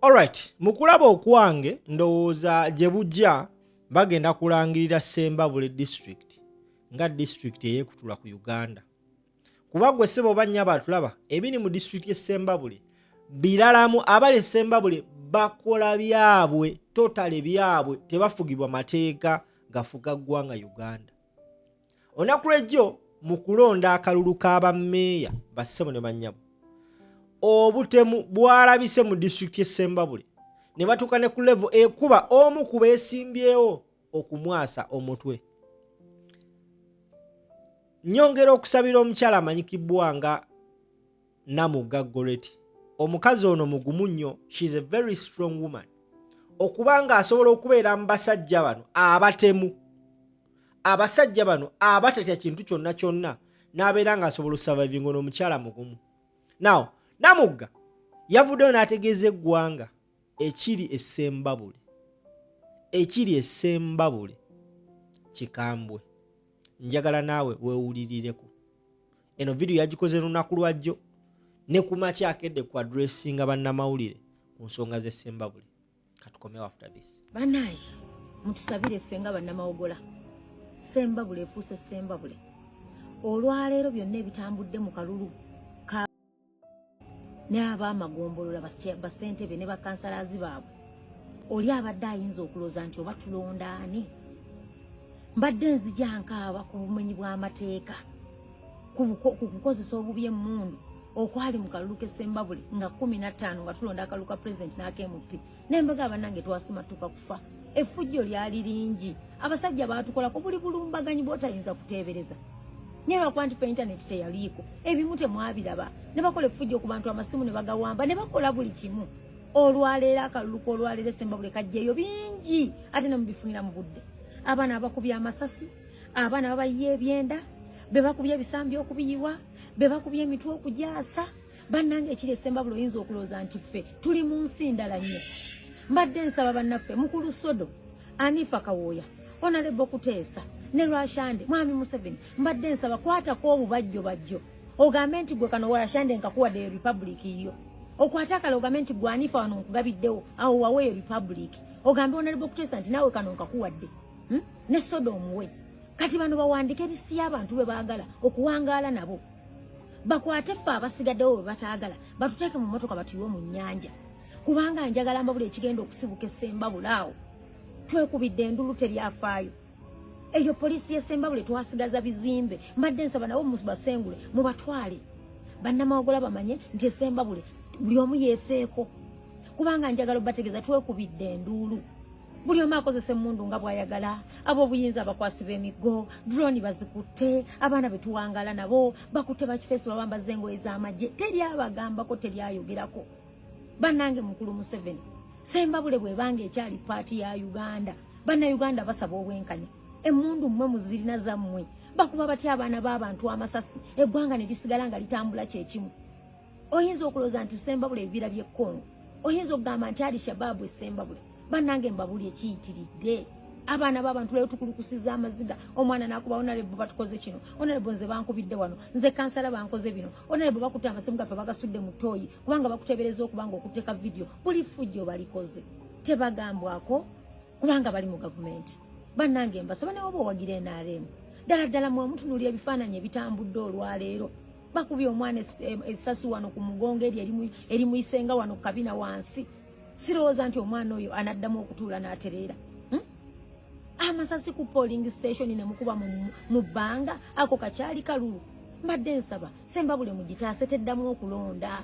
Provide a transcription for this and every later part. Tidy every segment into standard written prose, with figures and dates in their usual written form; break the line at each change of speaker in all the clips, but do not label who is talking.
Alright, mu kulaba okwange ndowooza gye bujja bagenda kulangirira Ssembabule district nga disitulikiti eyeekutula ku Uganda. Kuba gwe ssebo oba nnyabo atulaba, ebiri mu disitulikiti y'e Ssembabule biralamu. Abali e Ssembabule bakola byabwe, totale byabwe, tebafugibwa mateeka gafuga ggwanga Uganda. Olunaku lw'ejjo mu kulonda akalulu ka bammeeya, bassebo ne bannyabo, obutemu bwalabise mu disitulikiti y'e Ssembabule ne batuuka ne ku level ekuba omu ku beesimbyewo okumwasa omutwe. Nyongera okusabira omukyala amanyikibwa nga Namugga Goreti. Omukazi ono mugumu nnyo, she is a very strong woman. Okuba nga asobola okubeera mu basajja bano abatemu, abasajja bano abatatya kintu kyonna kyonna, n'abeera ng'asobola osurviving. Ono omukyala mugumu. Now Namugga yavuddeyo n'ategeeza eggwanga ekiri essembabule, ekiri essembabule kikambwe. Njagala naawe weewulirireko. Eno vidiyo yagikoze lunaku lwajjo ne ku makya akedde ku addressinga bannamawulire ku nsonga z'essembabule. Katukomewo after this.
Banaye mutusabire ffe nga bannamawogola. Sembabule efuuse Sembabule olwaleero. Byonna ebitambudde mu kalulu ka n'abaamagombolola, basentebe ne bakansalazi baabwe, oli abadde ayinza okulooza nti oba tulonda ani. Mbadde nzija nkaaba ku bumenyi bw'amateeka, ku kukozesa obubi emmundu okwali mu kalulu k'Essembabule nga 15 nga tulonda akalulu ka pulezidenti n'aka MP. Nembaga bannange, twasumatuka kufa. Effujjo lyali lingi, abasajja baatukolako buli bulumbaganyi bw'otayinza kuteebereza, naye lwakuba nti fe intaneti teyaliiko, ebimu temwabiraba. Ne bakola effujjo ku bantu, amasimu ne bagawamba, ne bakola buli kimu. Olwaleero akalulu k'olwaleero Essembabule kajjeeyo bingi, ate ne mubifunira mu budde. Abaana abakubye amasasi, abaana babayiye ebyenda, be bakubye ebisambi okubiyiwa, be bakubye emitwe okugyasa. Bannange, ekiri Essembabule oyinza okulowooza nti ffe tuli mu nsi ndala nnyo. Mbadde nsaba bannaffe, mukulu Sodo, Anifa Kawooya, Honorable Kuteesa ne Rwashande, mwami Museveni, mbadde nsaba kwatako obubajjo bajjo, ogambe nti gwe kano Rwashande nkakuwadde republic yo. Okwate akala ogambe nti gwe Anifa wano nkugabiddewo, awo waweeyo republic. Ogambe Honorable Kuteesa nti naawe kano nkakuwadde, Ne Sodo omuwe. Kati bano bawandike lisiti y'abantu be baagala okuwangaala nabo, bakwate ffe abasigaddewo bwe bataagala, batuteeke mu mmotoka batuyiwe mu nnyanja, kubanga njagala mbabula ekigenda okusibuka Essembabule awo. Twekubidde endulu, teryafaayo. Eyo poliisi y'Essembabule twasigaza bizimbe. Mbadde nsaba nabo mubasengule mubatwale, bannamawogola bamanye nti Essembabule buli omu yeefeeko, kubanga njagala obategeeza twekubidde enduulu. Buli omu akozesa emmundu nga bw'ayagala. Ab'obuyinza, abakwasi b'emiggo, drone bazikutte. Abaana be tuwangaala nabo bakutte bakifeesi, babambaza engoye z'amagye, teri abagambako, teri ayogerako. Bannange, mukulu Museveni, Sembabule bw'ebanga ekyali part ya Uganda, Bannayuganda basaba obwenkanya. Emmundu mmwe muzirina zammwe, bakuba batya abaana b'abantu amasasi, eggwanga ne lisigala nga litambula kyekimu? Oyinza okulowooza nti Sembabule ebibira by'e Kongo, oyinza okugamba nti Ali Shabaabu Essembabule. Bannange, mbabuli ekiyitiridde. Abaana b'abantu leero tukulukusiza amaziga, omwana n'akuba, "Honorable, batukoze kino. Honorable, nze bankubidde wano, nze kansala bankoze bino. Honorable, bakutte amasimu gaffe bagasudde mu ttooyi," kubanga bakutebereza okuba nga okuteeka vidiyo. Buli fujjo balikoze, tebagambwako kubanga bali mu gavumenti. Bannange, mbasaba, ne woba owagira NRM, ddala ddala mwe mutunuulira ebifaananyi ebitambudde olwaleero. Bakubye omwana essasi wano ku mugongo, eri erimuyisenga wano ku kabina wansi. Sirowooza nti omwana oyo anaddamu okutuula n'atereera, Amasasi ku polling station ne mukuba mu bbanga, ako kakyali kalulu? Mbadde nsaba Sembabule mugitaase teddamu okulonda.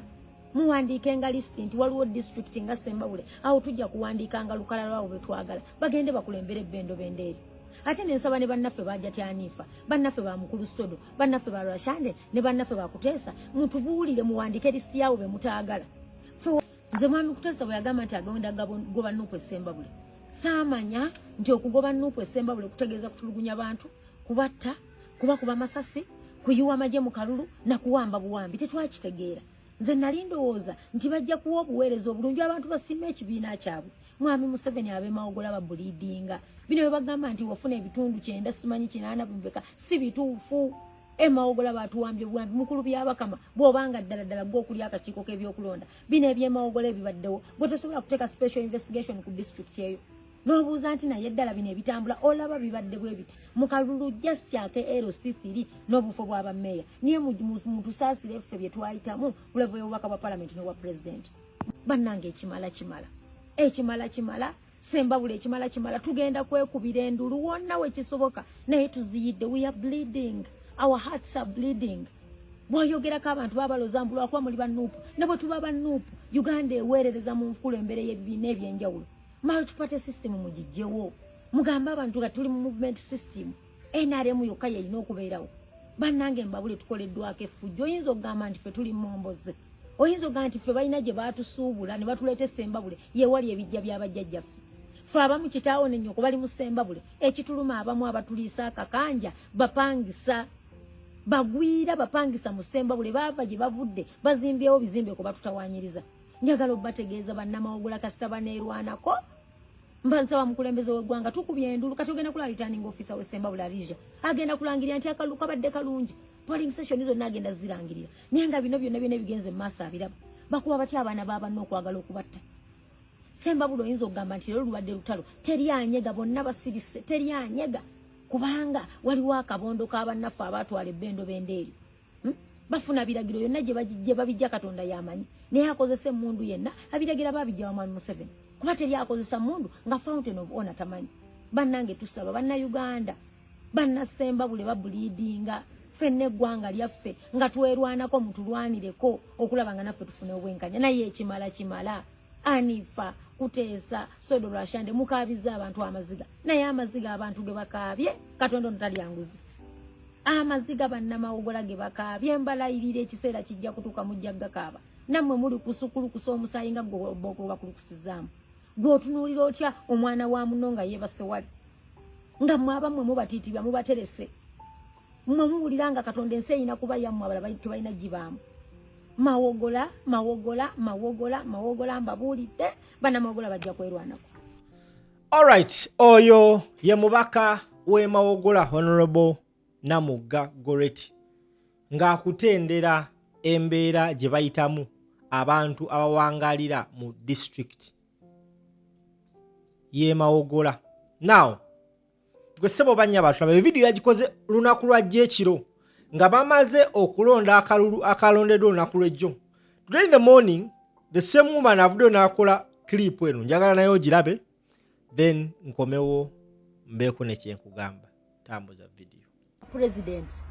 Muwandiike nga lisiti nti waliwo disitulikiti nga Sembabule, awo tujja kuwandiikanga lukalala lwabo betwagala bagende bakulembere ebbendobendo eri. Ate nensaba ne bannaffe bajja tyaniifa, bannaffe ba mukulu Sodo, bannaffe ba Rwashande ne bannaffe bakuteesa, mutubuulire, muwandiike lisiti yaabo be mutaagala. Nze mwami Kuteesa bwe yagamba nti agenda goba NUP Essembabule, saamanya nti okugoba NUP Essembabule kutegeeza kutulugunya bantu, kubatta, kubakuba masasi, kuyiwa magye mu kalulu nakuwamba buwambi. Tetwakitegeera. Nze nali ndowooza nti bajja kuwa obuweereza obulungi, abantu basiima ekibiina kyabwe. Mwami Museveni, ab'Emawogola babuliidinga bino bwe bagamba nti wafuna ebitundu 90, simanyi 80 bimeka, si bituufu. Emawogola batuwambye buwambi. Mukulu Byabakama, bw'obanga ddala ddala gwe okulya akakiiko k'ebyokulonda, bino ebyemawogola ebibaddewo, gwe tosobola kuteeka special investigation ku district eyo n'obuuza nti, "Naye ddala bino ebitambula olaba bibadde bwe biti mu kalulu just ake LC3 n'obufo bw'abammeeya?" Niye mutusaasire ffe bye twayitamu ku level y'obubaka bwa palamenti n'obwa pulezidenti. Bannange, ekimala kimala, ekimala kimala. Sembabule, ekimala kimala. Tugenda kwekubira endulu wonna wekisoboka, naye tuziyidde. We are bleeding, our hearts are bleeding. Bw'oyogerako abantu babaloza mbu lwakuba muli ba NUP. Ne bwe tuba ba NUP, Uganda eweerereza mu nkulembere y'ebibiina ebyenjawulo. Multiparty system mugijjewo, mugambe abantu nga tuli mu movement system. NRM yokka yeyina okubeerawo. Bannange, mbabule, tukoleddwako effujjo. Oyinza okugamba nti ffe tuli momboze, oyinza okugamba nti ffe balina gye batusuubula ne batuleeta Essembabule, yewali ebijja by'abajjajjaffe. Ffe abamu kitaawo nennyoko bali mu Ssembabule. Ekituluma, abamu abatuliisa akakanja bapangisa, bagwira bapangisa mu Ssembabule, baava gye bavudde bazimbyewo bizimbe ko batutawanyiriza. Njagala obbategeeza, bannamawogola, kasita baneerwanako. Mba nsaba mukulembeze w'eggwanga, tukubye endulu. Kati ogenda kulaba returning officer w'Essembabule Arija agenda kulangirira nti akalulu kabadde kalungi, polling station zonna agenda zirangirira, naye nga bino byonna byonna ebigenze mu maaso abiraba. Bakuba batya abaana b'abanna okwagala okubatta? Sembabule oyinza okugamba nti leero lubadde lutalo, teri anyega, bonna basirise, teri anyega, kubanga waliwo akabondo k'abannaffe abaatwala ebbendo bendeeri. Bafuna biragiro yonna gye babijja, Katonda yamanyi, naye akozesa emmundu yenna abiragira babijja wa Mwami Museveni, kuba teri akozesa mundu nga fountain of honor tamanyi. Bannange, tusaba Bannayuganda, Bannasembabule bableedinga, ffenna eggwanga lyaffe nga twerwanako, mutulwanireko okulaba nga naffe tufune obwenkanya. Naye ekimala kimala. Anifa Kuteesa, Sodo Lwashande, mukaabizza abantu amaziga, naye amaziga abantu ge bakaabye, Katonda ono talyanguzi. Amaziga bannamawogola ge bakaabye, mbalayirira, ekiseera kijja kutuuka mujja gakaaba nammwe. Muli kusukulukusa omusaayi nga gwe bakulukusizaamu. Gwe otunuulira otya omwana wa muno nga yeebase wali, nga mmwe abammwe mubatiitibya, mubaterese? Mmwe muwulira nga Katonda ensi erina kuba yammwe, abalala tebalina gibaamu. Mawogola, Mawogola, Mawogola, Mawogola, mbabuulidde, bannamawogola bajja kwerwanako.
Alright, oyo ye mubaka w'e Mawogola, Honorable Namugga Goreti, ng'akutendera embeera gye bayitamu abantu abawangalira mu disitulikiti y'e Mawogola. Now gwe ssebo, bannya, batulaba evidiyo yagikoze lunaku lwa jjo ekiro nga bamaze okulonda akalulu akalondeddwa olunaku lw'ejjo. Today in the morning, the same woman avuddeyo n'akola clip eno. Njagala naye ogirabe, then nkomewo mbeeko nekyenkugamba. Tambuza vidiyo.
President,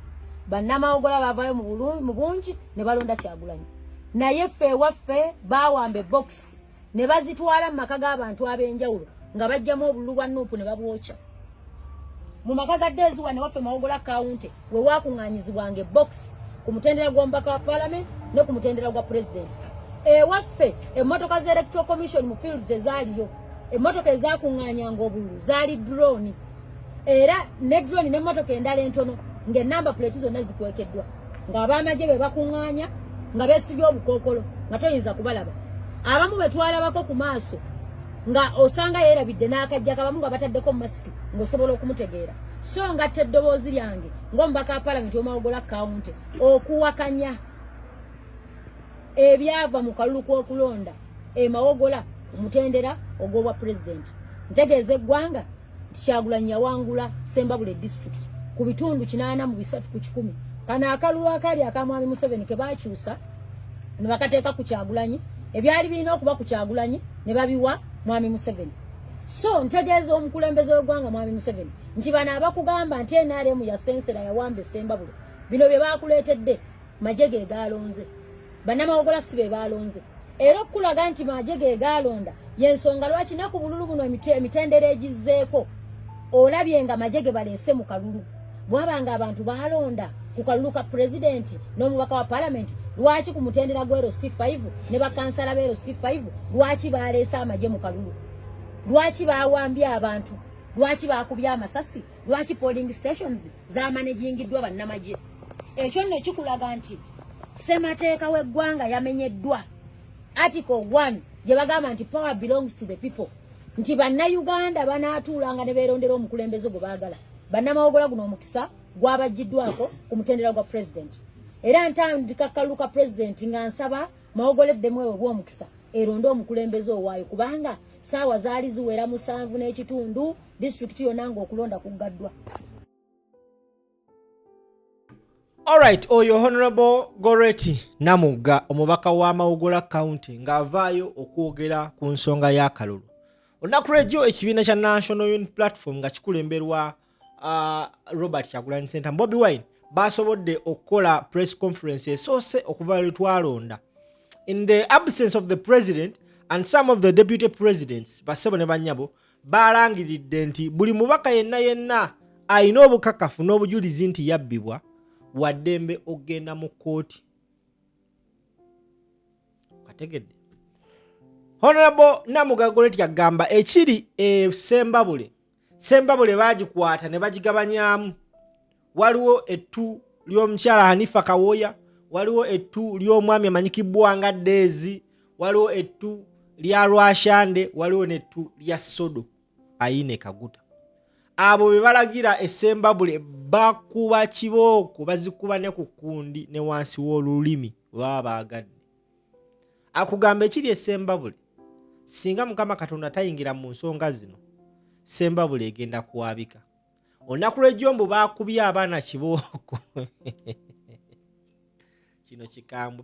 bannamawogola bavayo mu bungi ne balonda Kyagulanyi, naye ffe ewaffe bawamba ebokisi ne bazitwala mu maka g'abantu ab'enjawulo nga bajjamu obululu bwa NUP ne babwokya mu maka ga Deziwa. Ne waffe Mawogola County we wakuŋŋaanyizibwanga ebokisi ku mutendera gw'omubaka wa parliament ne ku mutendera gwa president. Ewaffe emmotoka za Electoral Commission mu fields ezaaliyo, emmotoka ezakuŋŋaanyanga obululu zaali drone, era ne drone n'emmotoka endala entono ng'enamba plate zonna zikwekeddwa, ng'ab'amagye be bakuŋŋaanya nga beesibye obukookolo nga toyinza kubalaba. Abamu be twalabako ku maaso nga osanga yeerabidde n'akajja kabamu nga bataddeko masiki ng'osobola okumutegeera. So ngatta eddoboozi lyange ng'omubaka wa palamenti w'Omawogola County okuwakanya ebyava mu kalulu k'okulonda Emawogola omutendera ogw'obwa pulezidenti. Ntegeeza eggwanga nti Kyagulanyi yawangula Sembabule District ku bitundu 83. Kano akalulu akaali aka Mwami Museveni ke bakyusa ne bakateeka ku Kyagulanyi, ebyali birina okuba ku Kyagulanyi ne babiwa Mwami Museveni. So ntegeeza omukulembeze w'eggwanga Mwami Museveni nti bano abakugamba nti NRM yasensera, yawamba Essembabule, bino bye bakuleetedde magye ge gaalonze, bannamawogola si be baalonze. Era okukulaga nti magye ge gaalonda yensonga lwaki ne ku bululu buno emitendera egizzeeko olabye nga magye ge baleese mu kalulu. Bwaba nga abantu baalonda ku kalulu ka pulezidenti n'omubaka wa palamenti, lwaki ku mutendera gwa LC5 ne bakansala ba LC5 lwaki baleese amagye mu kalulu? Lwaki bawambye abantu? Lwaki bakubye amasasi? Lwaki polling stations zamanagingiddwa bannamagye? Ekyo nno kikulaga nti ssemateeka w'eggwanga yamenyeddwa, Article 1 gye bagamba nti power belongs to the people, nti Bannayuganda banaatuulanga ne beerondera omukulembeze gwe baagala. Bannamawogola, guno omukisa. Gwabajjiddwako ku mutendera gwa president, era ntandika kalulu ka president nga nsaba Mawogola eddemu ewe bw'omukisa eronde omukulembeze owaayo, kubanga saawa zaali ziwera 7:30, disitulikiti yonna ng'okulonda kuggaddwa.
Alright, oyo Honorable Goreti Namugga, omubaka wa Mawogola County, ng'avaayo okwogera ku nsonga y'akalulu. Olunaku lw'ejjo ekibiina kya National Unity Platform nga kikulemberwa Robert Kyagulanyi Ssentamu, Bobi Wine, basobodde okukola press conference esoose okuva lwe twalonda in the absence of the president and some of the deputy presidents. Bassebo ne bannyabo, balangiridde nti buli mubaka yenna yenna alina obukakafu n'obujulizi nti yabbibwa waddembe okugenda mu kkooti. Kategedde Honorable Namugga Goreti agamba ekiri e Sembabule, Sembabule bagikwata ne bagigabanyaamu. Waliwo ettu ly'omukyala Hanifa Kawoya, waliwo ettu ly'omwami amanyikibwa nga Deezi, waliwo ettu lya Rwashande, waliwo n'ettu lya Sodo Ayine Kaguta. Abo be balagira Esembabule bakuba kibooko, bazikuba ne ku kkundi ne wansi w'olulimi we baba baagadde. Akugamba ekiri Esembabule, singa Mukama Katonda tayingira mu nsonga zino, Sembabule egenda kuwabika. Olunaku lw'ejjombo baakubye abaana kibooko. Kino kikambwe.